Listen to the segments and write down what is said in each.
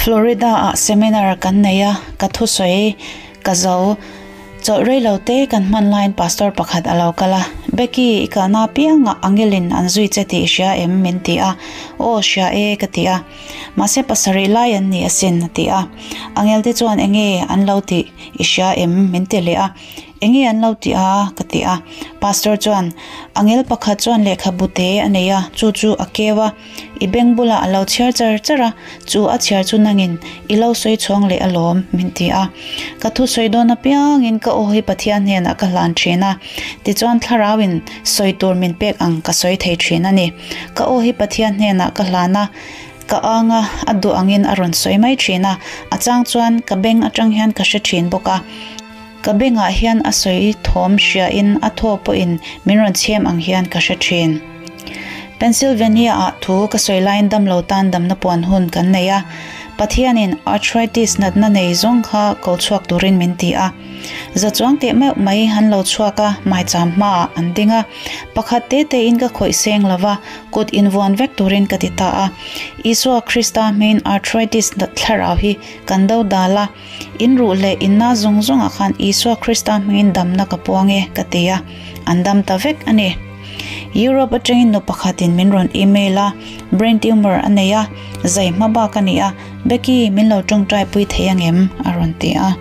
Florida ah seminar kan nei a, ka thusawi ka zo. Chawlh rei lo te kan hman laiin pastor pakhat a lo kal a, Becky, i kalna apiangah angelin an zui che tih i hria em? min ti a. Aw, hria e, ka ti a. Mahse pasarih lai an ni asin, a ti a. Angel te chuan enge an lo tih i hria em? min ti leh a. Enge an lo ti a? ka ti a. Pastor chuan, Angel pakhat chuan lehkhabu te a nei a, chu chu a keu a. I beng bulah a lo chhiar char char a, chu a chhiar chu nangin i lo sawi chhuang leh alawm, min ti a. Ka thusawi dawn apiangin ka aw hi Pathian hnenah ka hlan thin a, tichuan thlarauin sawi tur min pek ang ka sawi thei thin a ni. Ka aw hi Pathian hnenah ka hlan a, ka ang a, a duh angin a rawn sawi mai thin a, a chang chuan ka beng atang hian ka hre thin bawk a. Ka bengah hian a sawi thawm hriain a thaw pawhin min rawn chhem ang hian ka hre thin. Pennsylvania-ah thu ka sawi laiin damlo tan damna puan hun kan nei a. Pathianin arthritis natna nei zawng kha ko chhuak turin min ti a. Za chuang teh meuh mai an lo chhuak a, maicham hmaah an ding a. Pakhat te tein ka khawih seng lo va, kut invuan vek turin ka ti ta a. Isua Krista hmingin arthritis thlarau hi kan do dal a. In ruh leh in na zawng zawngah khan Isua Krista hmingin damna ka puang e, ka ti a, an dam ta vek a ni. Europe atangin nu pakhatin min rawn email a, brain tumor a nei a, zai hma bak a ni a, Becky, min lo tawngtai pui thei angem? a rawn ti a.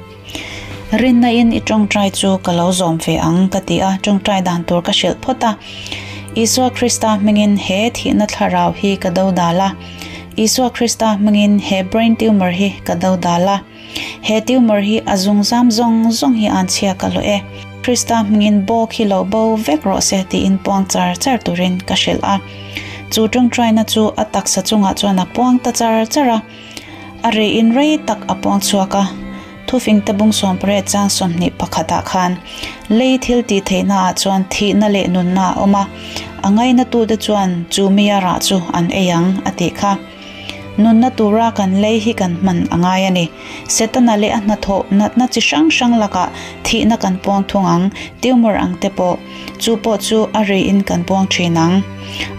Rinna in i tawngtai chu ka lo zawm ve ang, ka ti a, tawngtai dan tur ka hrilh phawt a. Isua Krista hmingin he thihna thlarau hi ka do dal a. Isua Krista hmangin he brain tumor hi ka do dal a. He tumor hi a zungzam zawng zawng hi an chhia ka hlawh e. Krista hmangin bawk hi lo bo vek rawh se tiin puang char char turin ka hrilh a. Chu tawngtaina chu a taksa chungah chuan a puang ta char char a. A reiin rei tak a puang chhuak a. Thufing te bung sawmpariat chang 21 ah khan lei thil tih theihna ah chuan thihna leh nunna a awm a, a ngaina tute chuan chu mia rah chu an ei ang a tih kha. Nunna tura kan lei hi kan hman a ngai a ni. Setana leh a hnathawh natna chi hrang hrang lakah thihna kan puang thung ang, tumor ang te pawh. Chu pawh chu a riin kan puang thin ang.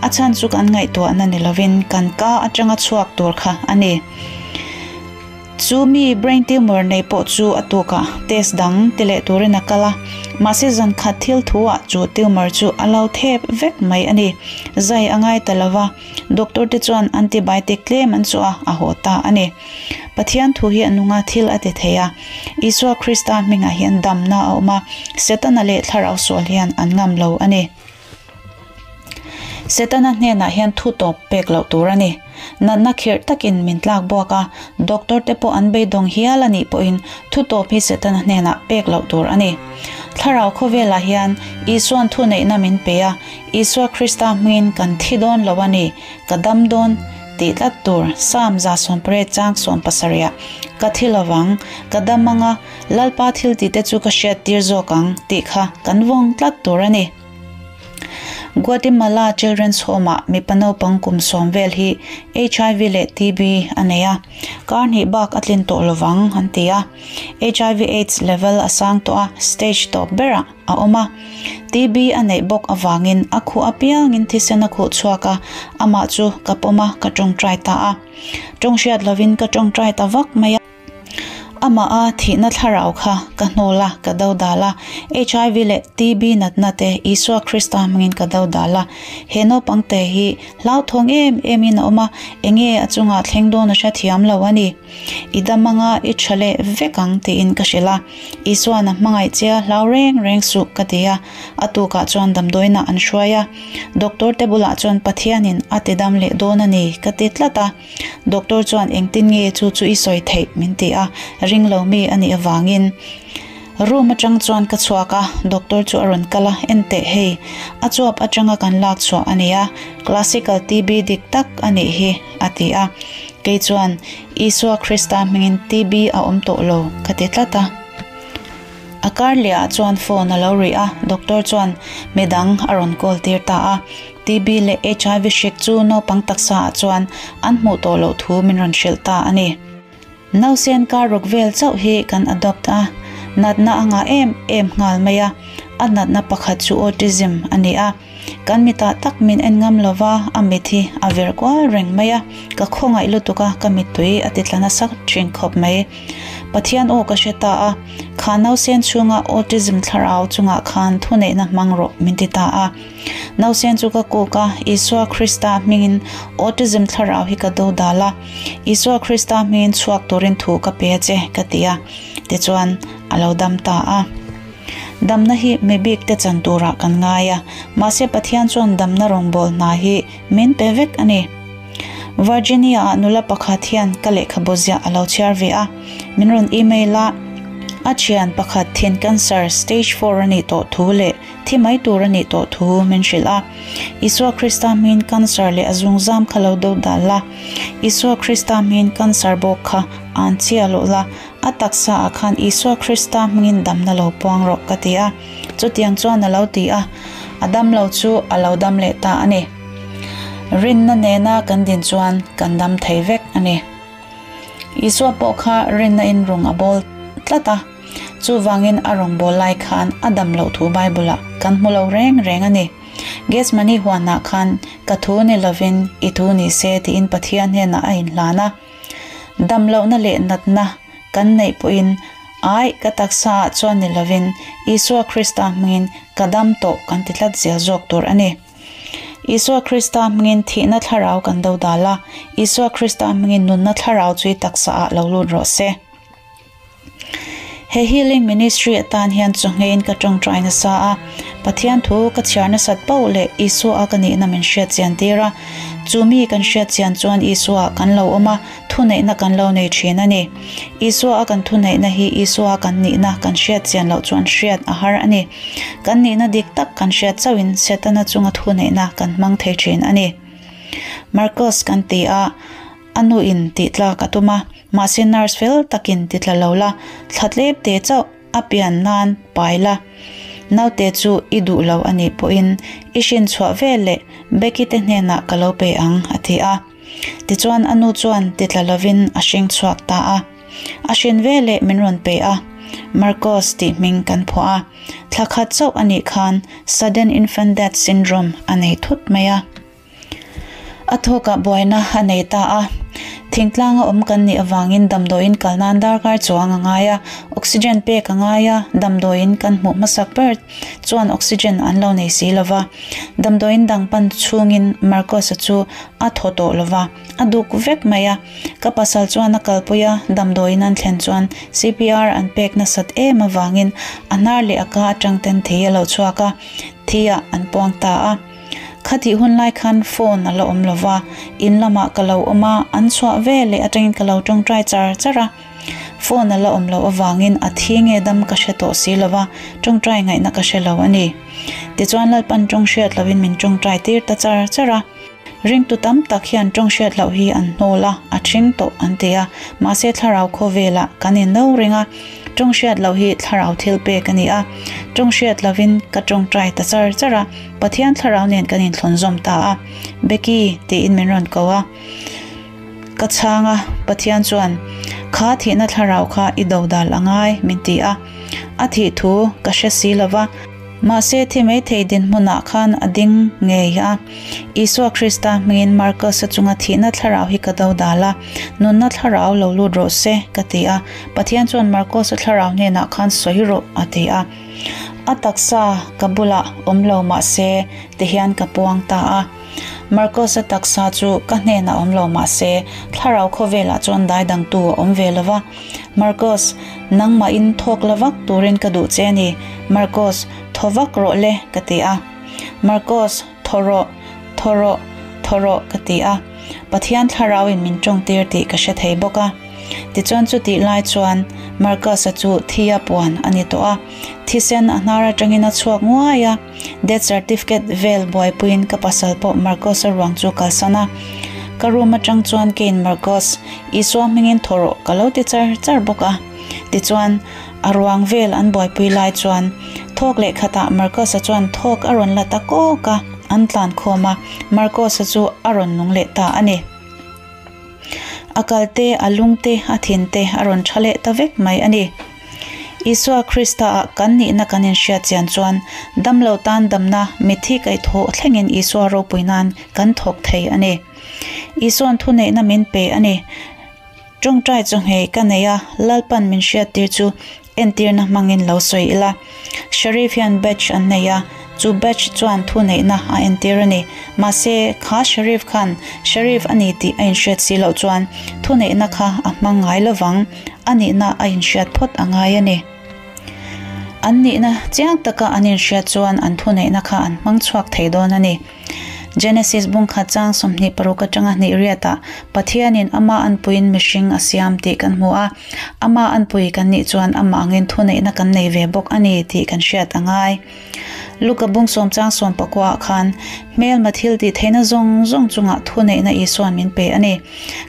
A chhan chu kan ngaihtuahna ni lovin kan ka atanga chhuak tur kha a ni. Chu mi brain tumor nei pawh chu a tukah test dang ti leh turin a kal a, mahse zan khat thil thu ah chu tumor chu a lo thep vek mai a ni. Zai a ngai ta lo va, doctor te chuan antibiotic tlem an chhuah a, a haw ta a ni. Pathian thu hi a nunga thil a ti thei a, Isua Krista hmingah hian damna a awm a, Setana leh thlarau sual hian an ngam lo a ni. Setana hnenah hian thu tawp pek loh tur a ni. Natna khirh takin min tlak buak a, doctor te pawh an beidawng hial a nih pawhin thu tawp hi Setana hnenah pek loh tur a ni. Thlarau khawvelah hian Isua'n thuneihna min pe a, Isua Krista hmingin kan thi dawn lo a ni, ka dam dawn tih tlat tur Psalm 118 chang 17 ah ka thi lovang, ka dam anga Lalpa thiltihte chu ka hriattir zawk ang tih kha kan vawng tlat tur a ni. Guatemala Children's Home-ah mipa naupang kum sawm vel hi HIV leh TB a nei a, kar hnih bak a tlin tawh lovang an ti a. HIV AIDS level a sang tawh a, stage tawp berah a awm a. TB a neih bawk avangin a khuh apiangin thisen a khuh chhuak a, amah chu ka pawm a, ka tawngtai ta a. Tawng hriat lovin ka tawngtai ta vak mai a. Amah a thihna thlarau kha ka hnawl a, ka do dal a. HIV leh TB natna te Isua Krista hmangin ka do dal a. He naupang te hi hlauthawng em em in a awm a, enge a chungah thleng dawn a hre thiam lo a ni. I dam anga i tha leh vek ang tiin ka hrilh a. Isua'n a hmangaih che a hlau reng reng suh ka ti a. A tukah chuan damdawiinah an hruai a. Doctor te bulah chuan Pathianin a ti dam leh dawn a ni ka ti tlat a. Doctor chuan engtin nge chu chu i sawi theih min ti a, ring lo mi a nih avangin. Room atang chuan ka chhuak a, doctor chu a rawn kal a, en teh hei, a chuap atanga kan lak chhuah a nia, classical TB dik tak a nih hi a ti a. Kei chuan Isua Krista hmingin TB a awm tawh lo ka ti tlat a. A kar leh ah chuan phone a lo rih a, doctor chuan midang a rawn call tir ta a. TB leh HIV hrik chu naupang taksa ah chuan an hmuh tawh loh thu min rawn hrilh ta a ni. Nausen kar ruk vel chauh hi kan adopt a, Natna a ngah em em nghal mai a, a natna pakhat chu autism a ni a. Kan mitah tak min en ngam lova, a mit hi a ver kual reng mai a, ka khawngaih lutuk a, ka mittui a ti tla nasa thin khawp mai. Pathian aw ka hre ta a, kha nausen chhunga autism thlarau chungah khan thuneihna hmang rawh min ti ta a. Nausen chu ka kuk a, Isua Krista hmingin autism thlarau hi ka do dal a, Isua Krista hmingin chhuak turin thu ka pe a che ka ti a, tichuan a lo dam ta a. Damna hi mi bik te chan turah kan ngai a, mahse Pathian chuan damna rawngbâwl hna hi min pe vek a ni. Virginia-ah nula pakhat hian ka lehkhabu ziah a lo chhiar ve a, min rawn email a, a thian pakhat thin cancer stage 4 a nih tawh thu leh thi mai tur a nih tawh thu min hrilh a. Isua Krista hmingin cancer leh a zungzam kha lo do dal la, Isua Krista hmingin cancer bawk kha an chhia loh la, A taksa ah khan Isua Krista hmingin damna lo puang rawh ka ti a, chutiang chuan a lo ti a, a dam lo chu a lo dam leh ta a ni. Rinna nena kan din chuan kan dam thei vek a ni. Isua pawh kha rinna in rung a bawl tlat a, chuvangin a rawn bawl lai khan a dam loh thu Bible ah kan hmu lo reng reng a ni. Gethsemane huanah khan ka thu ni lovin i thu ni se tiin Pathian hnenah a inhlan a. Damlohna leh natna kan neih pawhin ai ka taksa ah chuan ni lovin Isua Krista hmingin ka dam tawh kan ti tlat zel zawk tur a ni. Isua Krista hmingin thihna thlarau kan do dal a, Isua Krista hmingin nunna thlarau chu i taksa ah lo lut rawh se. He Healing Ministry atan hian chawhngeiin ka tawngtai nasa a, Pathian thu ka chhiar nasat poh leh Isua a ka nihna min hriat chian tir a. Chu mi kan hriat chian chuan Isua kan lo awm a, thuneihna kan lo nei thin a ni. Isua a kan thuneihna hi Isua kan nihna kan hriat chian loh chuan hriat a har a ni. Kan nihna dik tak kan hriat chauhin Setana chunga thuneihna kan hmang thei thin a ni. Marcus kan ti a. A nu in tih tlak a tum a, mahse nurse fel takin ti tla lo la, thla tlep te chauh a pian nan pai la. Naute chu i duh lo a nih pawhin i hrin chhuah vel leh Becky te hnenah ka lo pe ang a ti a. Tichuan a nu chuan ti tla lovin a hring chhuak ta a. A hrin veleh min rawn pe a, Marcos tih hming kan phuah a. Thla khat chauh a nih khan Sudden Infant Death Syndrome a nei thut mai a. A thawkah buaina a nei ta a. Thingtlanga awm kan nih avangin damdawiin kal nan darkar chuang a ngai a, oxygen pek a ngai a, damdawiin kan hmuh hmasak ber chuan oxygen an lo nei si lova. Damdawiin dang pan chhungin Marcus-a chu a thaw tawh lova, a duk vek mai a. Ka pasal chuan a kalpui a, damdawiin an thlen chuan CPR an pek nasat em avangin a hnar leh a ka atang ten thei a lo chhuak a, thi ah an puang ta a. Khatih hun lai khan phone a la awm lo va, in lamah ka lo awm a, an chhuah ve leh atangin ka lo tawngtai char char a. Phone a la awm loh avangin a thi nge dam ka hre tawh si lo va, tawngtai ngaihna ka hre lo a ni. Tichuan Lalpan tawng hriat lohin min tawngtai tir ta char char a. Ringtu tam tak hian tawng hriat loh hi an hnawl a, a thing tawh an ti a, mahse thlarau khawvelah kan inno reng a. Tawng hriat loh hi thlarau thil pek a ni a, tawng hriat lovin ka tawngtai ta char char a, Pathian thlarau nen kan inthlawn zawm ta a, Becky tiin min rawn ko a, ka chhang a, Pathian chuan kha thihna thlarau kha i do dal a ngai min ti a, a thih thu ka hre si lova, Mahse, thi mai thei dinhmunah khan a ding ngei a. Isua Krista hmingin Marcus-a chunga thihna thlarau hi ka do dal a, nunna thlarau lo lut rawh se, ka ti a. Pathian chuan Marcus-a thlarau hnenah khan sawi rawh, a ti a. A taksa ka bulah awm lo mah se, tihian ka puang ta a. Marcus-a taksa chu ka hnenah awm lo mah se, thlarau khawvelah chuan dai dangtu a awm ve lo va. Marcus, nangmahin thawk la vak turin ka duh che a ni. Marcus, thaw vak rawh le, ka ti a. Marcus, thaw rawh, thaw rawh, thaw rawh, ka ti a. Pathian thlarauin min tawngtir tih ka hre thei bawk a. Tichuan chutih lai chuan Marcus-a chu thia puan a ni tawh a. Thisen a hnar atangin a chhuak nguai a. Death certificate vel buaipuiin ka pasal pawh Marcus-a ruang chu kalsan a. Ka room atang chuan keiin Marcus, Isua hmingin thaw rawh ka lo ti char char bawk a. Tichuan, a ruang vel an buaipui lai chuan thawk leh khatah Marcus-a chuan thawk a rawn la ta kawk a, an tlan khawm a, Marcus-a chu a rawn nung leh ta a ni. A kal te, a lung te, a thin te a rawn tha leh ta vek mai a ni. Isua Krista ah kan nihna kan inhriat chian chuan damlo tan damna mitthi kaihthawh thlengin Isua ropui nan kan thawk thei a ni. Isua'n thuneihna min pe a ni. Tawngtai chawhngei ka nei a, Lalpan min hriattir chu entirna hmangin lo sawi ila. Sheriff hian badge an nei a, chu badge chuan thuneihna a entir a ni. Mahse, kha Sheriff khan Sheriff a ni tih a inhriat si loh chuan thuneihna kha a hmang ngai lovang, a nihna a inhriat phawt a ngai a ni. An nihna chiang taka an inhriat chuan an thuneihna kha an hmang chhuak thei dawn a ni. Genesis bungkhat chang 26 atanga hnih riatah Pathianin ama anpuiin mihring a siam tih kan hmu a, ama anpui kan nih chuan amah angin thuneihna kan nei ve bawk a ni tih kan hriat a ngai. Luka bung sawm chang sawm pakuaah khan hmelma thil tih theihna zawng zawng chungah thuneihna Isua'n min pe a ni.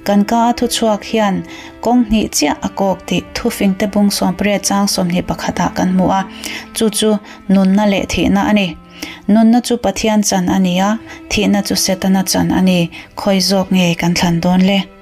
Kan ka a thuchhuak hian kawng hnih chiah a kawk tih thufingte bung 18 chang 21 ah kan hmu a, chu chu nunna leh thihna a ni. Nunna chu Pathian chan a ni a, thihna chu Setana chan a ni. Khawi zawk nge kan thlan dawn le?